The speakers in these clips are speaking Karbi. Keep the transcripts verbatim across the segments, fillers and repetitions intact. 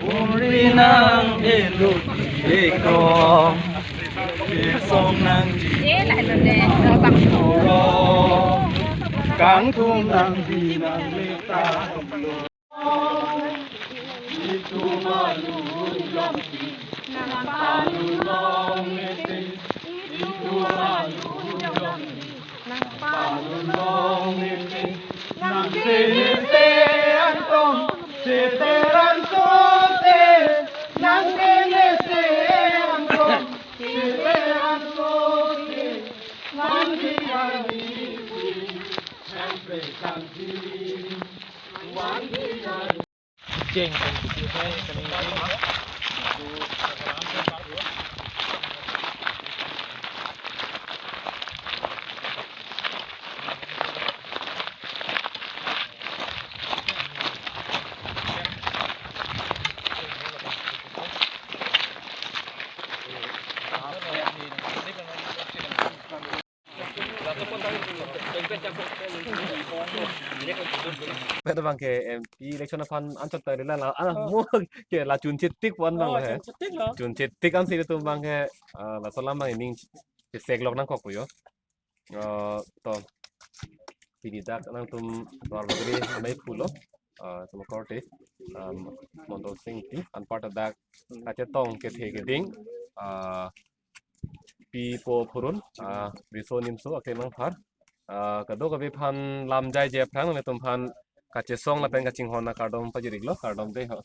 Uri nang elu eko, kesong nang di, Eh, lah, itu deh. Lobang. Kangthum nang di nang meta. Itu malu jongsi, nang palu long mete. Itu malu jongsi, nang palu long mete. Nang sene se angkong, seteran so se. Nang sene se angkong, seteran so se. Nang di nang di, nang pre nang di. Jeng kan gitu, eh, kami ini. Pen abang ke M P election aphan anchot ta rila la, ah, Oh. mo ke la chunche tik pon abang Oh, he. chunche tik lo. Chunche tik ansi tum abang ke, ah, laso alam abang ining cheseklok nangkok yo. Ah, to. Pini dak nangtum Duarbagori amei pulo. Ah, tum korte. Um, Mondol Sing ti anparta dak kachetong kethe keding. Ah, pi po phurun, ah, riso nimso aklem nangphar. Ah, kadokave aphan lam jaije aphrang nelitum aphan kachesong lapen kachinghon akardom pajir-iklo, kardom dei ho.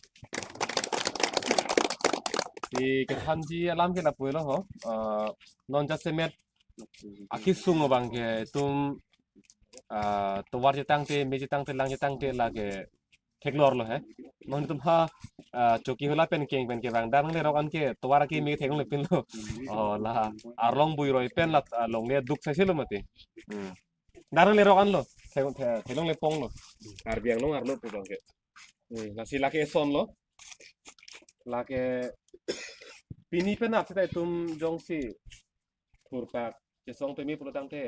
Si kethanji alam ke lapu-elo ho. Ah, non jasemet akesung abang ke itum, ah, tovar chetangte, me chetangte, lang chetangte lake theklorlo he. Non itum ha, ah, Chokihola pen keng pen kevang, dak nanglerok an ke tovar akeme theklongle pinlo. Oh, la arlong buiroi pen la, ah, longle duk saiselo mati. Hmm. Dak nanglerok anlo, thek-, the-, theklongle ponglo. Karbi Anglong arlo pu abang ke. Hmm, lasi lake esonlo. Lake pini penap seta itum jongsi thurpak chesong peme pulotangte,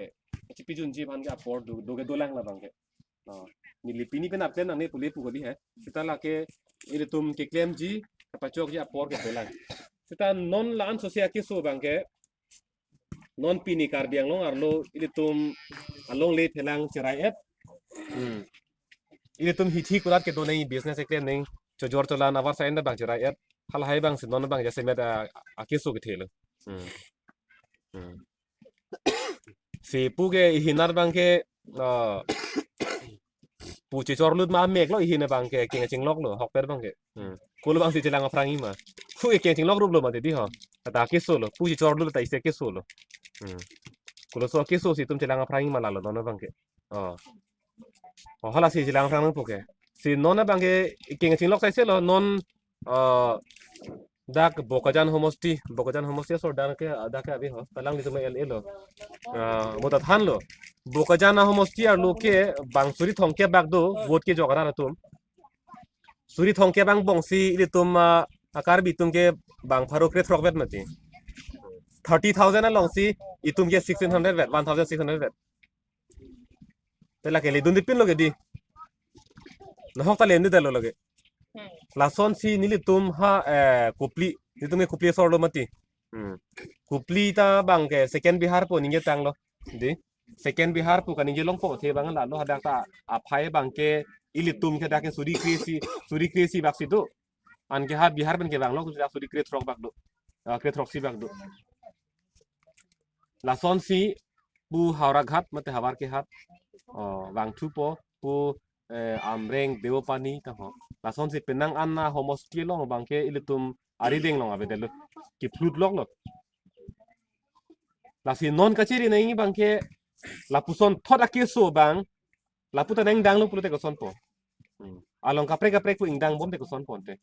chepijunji aphan ke apor do, do ke dolang la abang ke. Oh, neli pini penap nangne pule pu kali he. Seta lake ilitum keklemji, kapachokji apor ke dolang. Seta non la-an sose akeso abang ke, non pini Karbi Anglong arlo ilitum alongle phelang cherai-et. Hmm. Ilitum hithi kulat kedo nang, business keklem nang, chojor cholan avar sa enda abang cherai-et. Halahai abang si non abang jasemet a, akeso kethelo. Hmm. Hmm. Si pu ke ihinar abang ke, ah, pu chechorlut ma meklo, ihin abang ke keng chingloklo, hokpet abang ke. Hmm. Kolo abang si chelang aphrang ima. Pu ke keng chinglok ruplo mati dei ho. Ata kesolo, pu chechorlut ta isi kesolo. Hmm. Koloso keso si itum chelang aphrang ima lalo non abang ke. Oh. Oh, hala si chelang aphrang nangpo ke. Si non abang ke keng chinglok saiselo non, ah, dak Bokajan homosti, Bokajan homosti asor dak ke, dak ke ave ho. Talang di tuma L A lo. Ah, mo ta thanlo. Bokajan homosti arlo ke bang suri thomkep bak do, vote kejok arat atum. Suri thomkep angbong si ilitum, ah, a-Karbi atum ke bang pharo krethrok vet mati. Thirty thousand along si itum ke sixteen hundred vet, one thousand six hundred vet. Te lake ledun dipin lo ke dei. Nahok ta ledun detlo lake. Hmm. Lasonsi nelitum ha, eh, Kopili, nelitum ke Kopili asorlo mati. Hmm. Kopili ta abang ke second Bihar pu ningje tanglo. Dei. Second Bihar pu kaningje longpo athe abang lalo hadak ta aphai abang ke ilitum ke dak ke suri kre-isi, suri kre-isi bak si do. Anke ha Bihar pen kevanglo, suri krethrok bak do. Ah, krethrok isi bak do. Lasonsi pu Howraghat mate Howraghat, oh, vangthupo pu, eh, Amreng, Deopani ta ho. Lasonsi penang an ahomosti along abang ke ilitum arideng along avedetlo. Keplut loklo. Lasi non kachiri nangji abang ke lapuson thot akeso abang, lapu ta nangdanglo pulote kosonpo. Hmm. Along kaprek kaprek pu ingdang bomte kosonpo ante.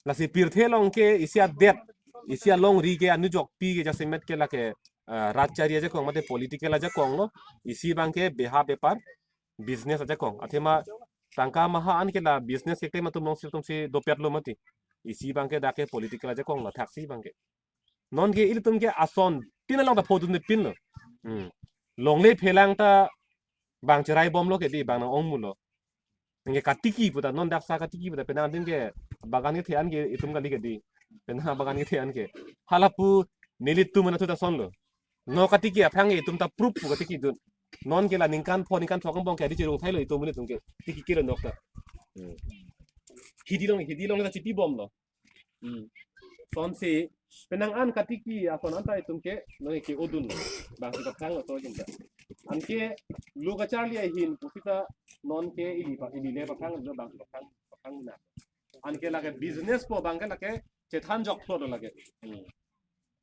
Lasi pirthe along ke isi adet, isi alongri ke anujokpi ke jasemet ke lake, eh, rajchari ajakong mate political ajakong lo, isi abang ke beha bepar, business ajakong. Athema Tangka maha an ke la business keklem atum alongsi atumsi dopet lo mati. Isi abangke dak ke political ajakong lo thaksi abangke. Non ke ilitum ke ason tin along ta phodun pinlo. Hmm. Longle phelang ta bang cherai bomlo ke di, bang nang-ong mulo. Nang ke katiki puta, non dak sa katiki puta, penang din ke bagan kethe an ke itum kali ke di. Penang bagan kethe an ke. Halapu nelitum mana tuta sonlo. No katiki aphrang ke itum ta proof pu katiki dun. Non ke la ningkan pho ningkan thok angbong ke adi chirung thailo itum ilitum ke. Tiki kilo nok ta. Hmm. Hidi long, hidi long ta chipi bomlo. Hmm. Sonsi penang an katiki ason anta itum ke nang ke odun bang si paphang lo to jinta. Anke lu kacharli ahin pusita non ke ili pa, ili le paphang lo bang si paphang, paphang na. Anke lake business po abangke lake chethan joklo do lake. Hmm.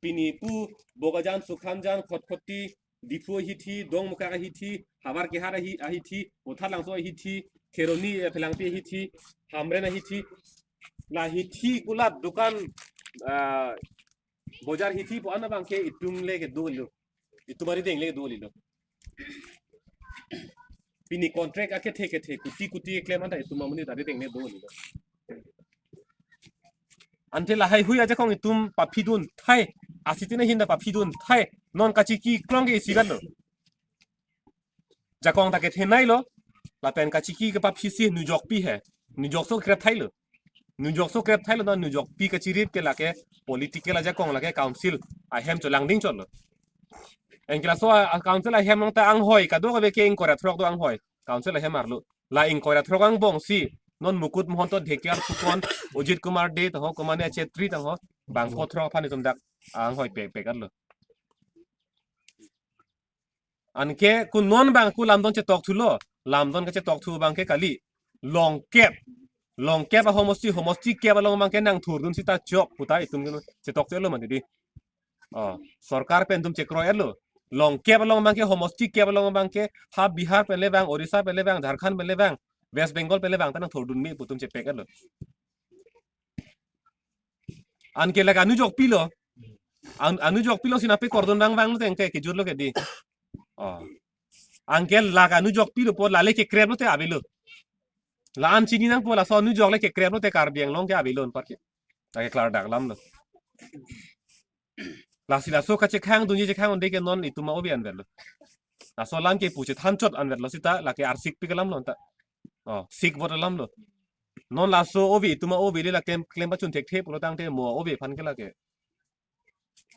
Pini pu Bokajan, Sukhamjan, Khatkhati, Diphu ahithi, Dongmukak ahithi, Havar Kehar ahi, ahithi, Utharlangso ahithi, Kheroni, eh, Phelangpi ahithi, Hamren ahithi, la hithi kulat dukan, ah, bojar hithi pu an abangke itum le kedo lo. Itum arideng le kedo lo. Pini contract akethe kethe kuti kuti keklem anta itum amonit arideng le do lo. Ante lahai hui ajakong itum paphidun thai, asitin ahin ta paphidun thai, non kachiki klong ke isi kan lo. Jakong ta kethenei lo, lapen kachiki kepaphi si nujokpi he. Nujokso krep thailo. Nujokso krep thailo na nujokpi kachirip ke lake political ajakong lake council ahem cholangding chotlo. Anke laso a, a council ahem along ta anghoi kadokave ke ingkoi ra throk do anghoi. Council ahem arlo. La ingkoi ra throk angbong si non Mukut Mahanta, Dhekial Phukan, Ajit Kumar Dey tangho, Kumania Chetri tangho, bang pho throk aphan itum dak anghoi pek pek arlo. Anke ku non bang ku lamdon chetok thulo, lamdon kachetok thu abangke kali. Longkep. Longkep ahomosti, homosti kep along abangke nangthurdun sita chok puta itum chetok thulo mati di. Oh, sorkar pen itum chekroi arlo. Longkep along abangke, homosti kep along abangke, ha Bihar pen le bang, Orissa pen le bang, Jharkhand pen le bang, West Bengal pen le bang, ta nangthurdun me pu itum chepek arlo. Anke lake anujokpi lo. An, anujokpi lo si nangpekordun bang bang lo tengke kejut lo ke di. Oh. Anke lake anujokpi lo po lale kekrep lote avelo. La-an chini nangpo laso anujok le kekrep lote Karbi Anglong ke avelo anparke. Lake klardak alam lo. Lasi laso kachekhang dunji chekhang un-e ke non itum a-ove anvetlo. Laso alam ke pu chethan chot anvetlo sita lake arsikpik alam lo anta. Oh, sikvot alam lo. Non laso ove itum a-ove le lake klem pachun thekthe pulo tangte mo ove aphan ke lake.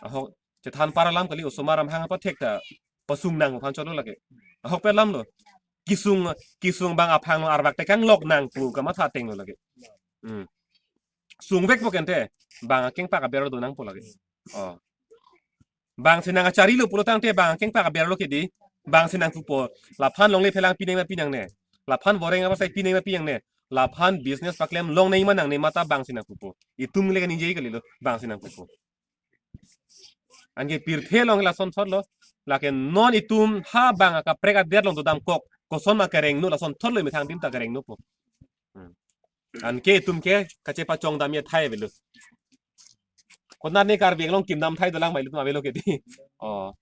Ahok chethan par alam kali, osomar amahang pathek ta pasung nang aphan chotlo lake. Ahok pe alam lo. Kesung, kesung bang aphang lo arvak tekang lok nang pu kamatha ateng lo lake. Hmm. Sungvekpo kente, bang akengpak aber do nangpo lake. Oh. Bang si nang achari lo pulo tangte bang akengpak aber lo ke di. Bang si nangpupo. Laphan longle phelang pinang ma pinangne. Laphan voreng apa sai pinang ma pinangne. Laphan business paklem longnang ma nangne mata bang si nangpupo. Itum le kaningje kalilo, bang si nangpupo. Anke pirthe along lason thotlo. Lake non itum ha bang akaprek adet along dodamkok. Koson ma kerengno lason thotlo, methang adim ta kerengno po. Hmm. Anke itum ke kachepachong damji athai avelo. Konatne Karbi Anglong kimdam athai dolang ma ilitum avelo ke di. Oh.